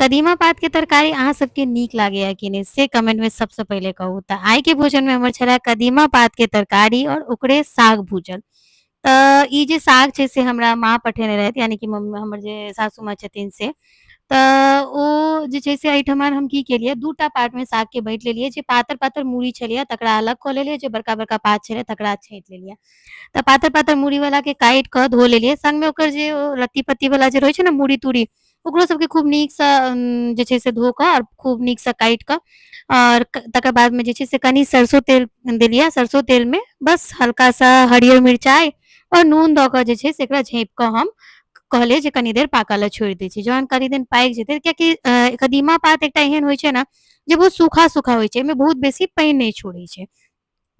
कदीमा पातके तरकारी अहाँ सबके नीक लागैया कि नहि से कमेंटमे सबसँ पहिले कहू। तऽ आइके भोजनमे हमर छलै कदीमा पातके तरकारी आओर ओकरे साग भूजल। तऽ ई जे साग छै से हमरा माँ पठेने रहथि, यानी कि मम्मी हमर जे सासू माँ छथिन से। तऽ ओ जे छै से एहिठमन हम की केलियै, दूटा पार्टमे सागके बाँटि लेलियै। जे पातर पातर मूड़ी छलैया तकरा अलग कऽ लेलियै, जे बड़का बड़का पात छलै तकरा छाँटि लेलियै। तऽ पातर पातर मूड़ी वाला के काटि कऽ धो लेलियै, संगमे ओकर जे ओ लत्ती पत्ती वाला जे रहै छै ने मूड़ी तूड़ी, ओकरो सबके खूब नीकसँ जे छै से धो कऽ आओर खूब नीकसँ काटि कऽ आओर तकर बादमे जे छै से कनि सरसो तेल देलियै। सरसो तेलमे बस हल्का सा हरियर मिरचाइ आओर नून दऽ कऽ जे छै से एकरा झाँपि कऽ हम कहलियै जे कनी देर पाकऽ लए छोड़ि दै छी। जहन कनी दिन पाकि जेतै, कियाकि कदीमा पात एकटा एहन होइ छै ने जे बहुत सूखा सूखा होइ छै, एहिमे बहुत बेसी पानि नहि छोड़ै छै।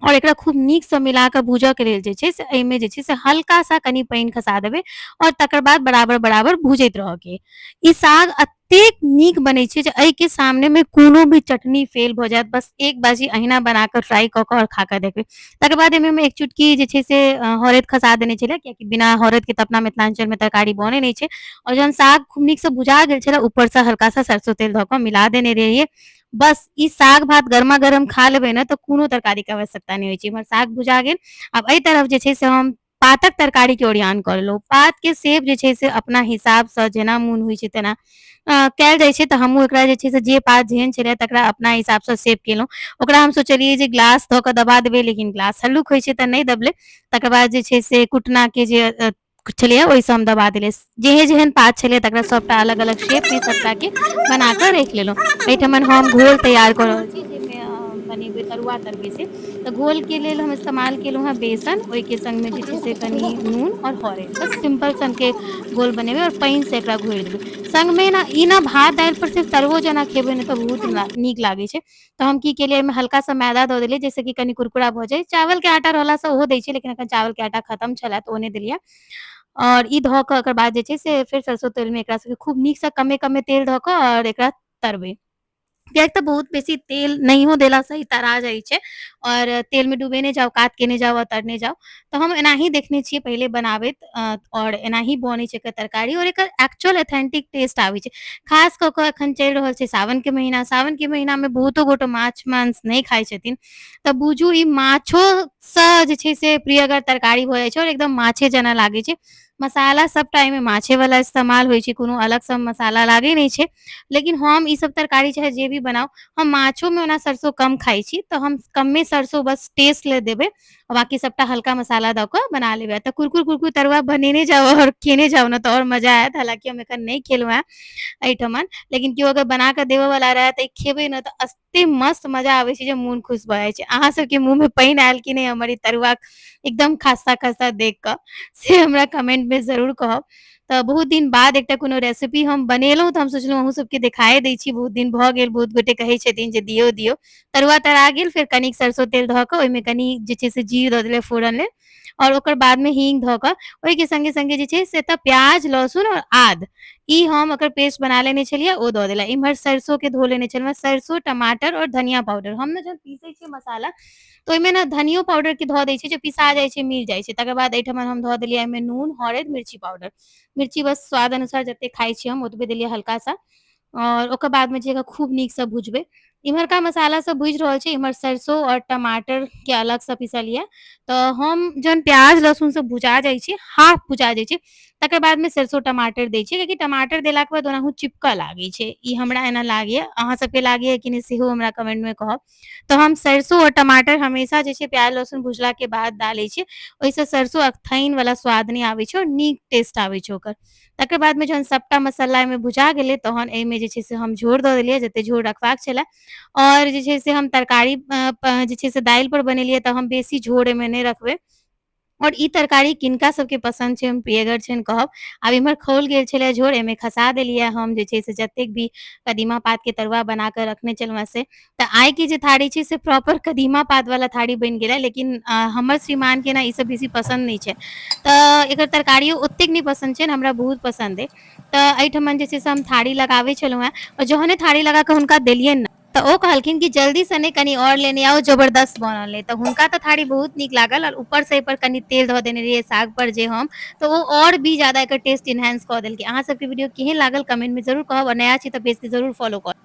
आओर एकरा खूब नीकसँ मिला कऽ भूजऽके लेल जे छै से एहिमे जे छै से हल्का सा कनि पानि खसा देबै आओर तकर बाद बराबर बराबर भूजैत रहऽके। ई साग एतेक नीक बनै छै जे एहिके सामनेमे कोनो भी चटनी फेल भऽ जायत। बस एक बाजी अहिना बना कऽ ट्राई कऽ कऽ आओर खा कऽ देखबै। तकर बाद एहिमे हम एक चुटकी जे छै से हरैद खसा देने छलियै, कियाकि बिना हरैदके तऽ अपना मिथिलाञ्चलमे तरकारी बनै नहि छै। आओर जहन साग खूब नीकसँ भुजा गेल छलै, ऊपरसँ हल्का सा सरसो तेल धऽ कऽ मिला देने रहियै। बस ई साग भात गरमा गरम खा लेबै ने तऽ कोनो तरकारीके आवश्यकता नहि होइ छै। इम्हर साग भुजा गेल, आब एहि तरफ जे छै से हम पातक तरकारीके ओरियान कऽ लेलहुँ। पातके सेप जे छै से अपना हिसाबसँ जेना मोन होइ छै तेना कयल जाइ छै। तऽ हमहूँ एकरा जे छै से जे पात जेहन छलै तकरा अपना हिसाबसँ सेप केलहुँ। ओकरा हम सोचलियै जे ग्लास धऽ कऽ दबा देबै, लेकिन ग्लास हल्लुक होइ छै तऽ नहि दबलै। तकर बाद जे छै से कुटनाके जे छलैया ओहिसँ हम दबा देलियै। जेहन जेहन पात छलै तकरा सबटा अलग अलग शेपमे सबटाके बना कऽ राखि लेलहुँ। एहिठमन हम घोल तैयार कऽ रहल छी जाहिमे बनेबै तरुआ तरबै से। तऽ घोलके लेल हम इस्तेमाल केलहुँ हेँ बेसन, ओहिके संगमे जे छै से कनि नून आओर हरैद। बस सिम्पल सनके घोल बनेबै आओर पानिसँ एकरा घोरि देबै। संगमे ने ई ने भात दालि पर सिर्फ तरुओ जेना खेबै ने तऽ बहुत नीक लागै छै। तऽ हम की केलियै, एहिमे हल्का सा मैदा दऽ देलियै जाहिसँ कि कनि कुरकुरा भऽ जाय। चावलके आटा रहलासँ ओहो दै छै, लेकिन एखन चावलके आटा खतम छलै तऽ ओ नहि देलियै। आओर ई धऽ कऽ ओकर बाद जे छै से फेर सरसो तेलमे एकरा सबके खूब नीकसँ कमे कमे तेल धऽ कऽ आओर एकरा तरबै, किएक तऽ बहुत बेसी तेल नहियो देलासँ ई तरा जाइ छै। आओर तेलमे डुबेने जाउ, कात केने जाउ आओर तरने जाउ। तऽ हम एनाही देखने छियै पहिले बनाबैत, आओर एनाही बनै छै एकर तरकारी आओर एकर एक्चुअल ऑथेंटिक टेस्ट आबै छै। खास कऽ कऽ एखन चलि रहल छै सावनके महीना। सावनके महीनामे बहुतो गोटे माछ मांस नहि खाइ छथिन, तऽ बुझू ई माछोसँ जे छै से प्रियगर तरकारी भऽ जाइ छै आओर एकदम माछे जेना लागै छै। मसाला सबटा एहिमे माछे वाला इस्तेमाल होइ छै, कोनो अलगसँ मसाला लागै नहि छै। लेकिन हम ई सब तरकारी चाहे जे भी बनाउ, हम माछोमे ओना सरसो कम खाइ छी, तऽ हम कमे सरसो बस टेस्ट लए देबै, बाकी सबटा हल्का मसाला दऽ कऽ बना लेबै। तऽ कुरकुर कुरकुर तरुआ बनेने जाउ आओर खेने जाउ ने तऽ आओर मजा आयत। हालाँकि हम एखन नहि खेलहुँ हेँ एहिठमन, लेकिन केओ अगर बना कऽ देबऽवला रहए तऽ खेबै ने तऽ एते मस्त मजा आबै छै जे मोन खुश भऽ जाइ छै। अहाँ सबके मुँहमे पानि आयल कि नहि हमर ई तरुआ एकदम खास्ता खास्ता देख कऽ, से हमरा कमेंटमे जरूर कहब। तऽ बहुत दिन बाद एकटा कोनो रेसिपी हम बनेलहुँ तऽ हम सोचलहुँ अहूँ सबके देखाए दै छी। बहुत दिन भऽ गेल, बहुत गोटे कहै छथिन जे दियौ दियौ। तरुआ तरा गेल, फेर कनिक सरसो तेल धऽ कऽ ओहिमे कनि जे छै से जीर दऽ देलियै फोरन लेल आओर ओकर बादमे हींग धऽ कऽ ओहिके संगे संगे जे छै से एतऽ प्याज, लहसुन आओर आद ई हम ओकर पेस्ट बना लेने छलियै, ओ दऽ देलियै। इम्हर सरसोके धो लेने छलहुँ, सरसो, टमाटर आओर धनिया पाउडर। हम ने जहन पीसै छियै मसाला तऽ ओहिमे ने धनियो पाउडरके धऽ दै छियै, जे पिसा जाइ छै, मिल जाइ छै। तकर बाद एहिठमन हम धऽ देलियै एहिमे नून, हरैद, मिर्ची पाउडर। मिर्ची बस स्वाद अनुसार जतेक खाइ छियै हम ओतबे देलियै हल्का सा। आओर ओकर बादमे जे खूब नीकसँ भुजबै। इम्हरका मसाला सब भुजि रहल छै, इम्हर सरसो आओर टमाटरके अलगसँ पीसलियै। तऽ हम जहन प्याज लहसुन सब भुजा जाइ छै, हाफ भुजा जाइ छै, तकर बादमे सरसो टमाटर दै छियै, कियाकि टमाटर देलाके बाद ओनाहु चिपकऽ लागै छै। ई हमरा एना लागैए, अहाँ सबके लागैए कि नहि सेहो हमरा कमेंटमे कहब। तऽ हम सरसो आओर टमाटर हमेशा जे छै प्याज लहसुन भुजलाके बाद डालै छियै, ओहिसँ सरसो अकथैन वाला स्वाद नहि आबै छै आओर नीक टेस्ट आबै छै ओकर। तकर बादमे जहन सबटा मसाला एहिमे भुजा गेलै तहन एहिमे जे छै से हम झोर दऽ देलियै जते झोर रखबाक छलै। आओर जे छै से हम तरकारी जे छै से दालि पर बनेलियै तऽ हम बेसी झोर एहिमे नहि रखबै। आओर ई तरकारी किनका सबके पसन्द छै, हम प्रियगर छनि कहब। आब इम्हर खौल गेल छलै झोर, एहिमे खसा देलियै हम जे छै से जतेक भी कदीमा पातके तरुआ बना कऽ रखने छलहुँ हेँ से। तऽ आइके जे थारी छै से प्रॉपर कदीमा पातवला थारी बनि गेलै, लेकिन हमर श्रीमानके ने ई सब बेसी पसन्द नहि छै, तऽ एकर तरकारियो ओतेक नहि पसन्द छनि, हमरा बहुत पसन्द अइ। तऽ एहिठमन जे छै से हम थारी लगाबै छलहुँ हेँ आओर जहने थारी लगा कऽ हुनका देलियनि ने तऽ ओ कहलखिन कि जल्दी से ने कनि और लेने आउ, जबरदस्त बनल अइ। तऽ हुनका तऽ थारी बहुत नीक लागल और ऊपर से एहि पर कनि तेल धऽ देने रहियै साग पर जे हम, तऽ ओ और भी ज्यादा एकर टेस्ट इनहेंस कऽ देलकै। अहाँ सबके वीडियो केहन लागल कमेंट में जरूर कहब और नया छी तऽ पेज के जरूर फॉलो कऽ।